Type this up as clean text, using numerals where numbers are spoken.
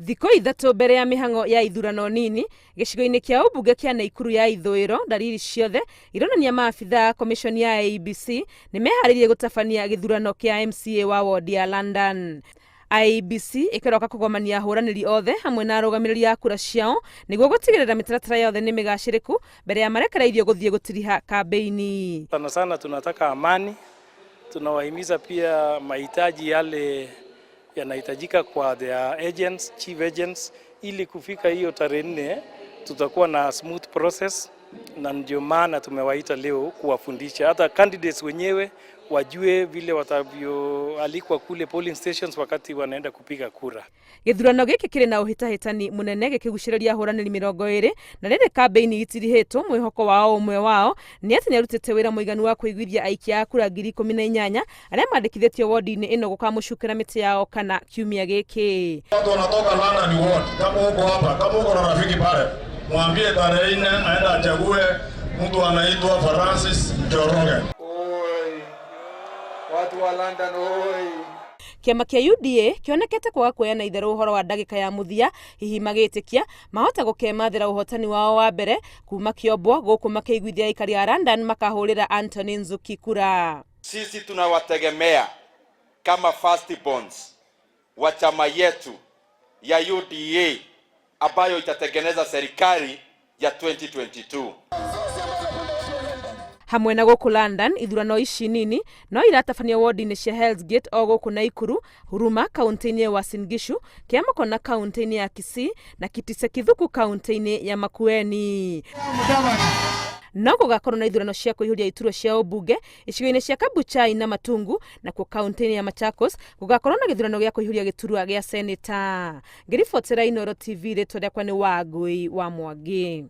Thikũ 3 mbere ya mĩhang'o ya ithurano nini gĩcigo-inĩ kĩa ũmbunge kĩa Naikuru ya ithũĩro, ndariri ciothe ironania maabithaa a komishoni ya IEBC nĩ meharĩirie gũtabania gĩthurano kĩa MCA wa wondi ya London. IEBC ĩkĩroka kũgomania ahũranĩri othe hamwe na arũgamĩrĩri a kura ciao nĩguo gũtigĩrĩra mĩtaratara yothe nĩ mĩgacĩrĩku mbere ya marekereirio gũthiĩ gũtiriha kambĩini. Sana sana tunataka amani, tunawahimiza pia mahitaji yale yanahitajika kwa their agents, chief agents, ili kufika hiyo tarehe 4 tutakuwa na smooth process, na ndio maana tumewaita leo kuwafundisha hata candidates wenyewe wajue vile watavyoalikwa kule polling stations wakati wanaenda kupiga kura. Gĩthurano gĩkĩ kĩrĩ na ũhĩtahĩtani mũnene gĩkĩgucĩrĩria ahũranĩri 20 na rĩrĩ kambĩini itirihĩtwo. Mwĩhoko wao ũmwe wao nĩ atĩ nĩarutĩte wĩra mũiganu wa kũiguithia aikia a kura 18,000 arĩa mandĩkithĩtio wondi-inĩ ĩno gũkamũcukĩra mĩtĩ yao kana kiumia gĩkĩ. Watu wanatoka London ward, kama uko hapa, kama uko na rafiki pale, mwambie tarehe 4 aenda achague mtu anaitwa Francis Njoroge. Oi, watu wa London oi. Kĩama kĩa UDA kĩonekete kwaga kuoya na itherũ ũhoro wa ndagĩka ya mũthia, hihi magĩtĩkia mahota gũkemathĩra ũhotani wao wa mbere kuma kĩombwo gũkũ makĩiguithia aikari a London makahũrĩra Anthony Nzuki kura. Sisi tunawategemea kama firstborns wa chama yetu ya UDA ambayo itatengeneza serikali ya 2022. Hamwe na gũkũ London, ithurano ici nini no iratabanio wodi-inĩ cia Hell's Gate o gũkũ Naikuru, Huruma kaunti-inĩ ya Uasin Gishu, Kĩamoko kaunti-inĩ ya Kisii na Kitise Kithuku kaunti-inĩ ya Makueni. No gũgakorwo na ithurano cia kũihũria iturwa cia ũmbunge icigo-inĩ cia Kabuchai na Matungu, nakuo kaunti-inĩ ya Machakos gũgakorwo na gĩthurano gĩa kũihũria gĩturwa gĩa seneta. Ngĩribotera Inooro TV, rĩtwa rĩakwa nĩ Wangui wa Mwangi.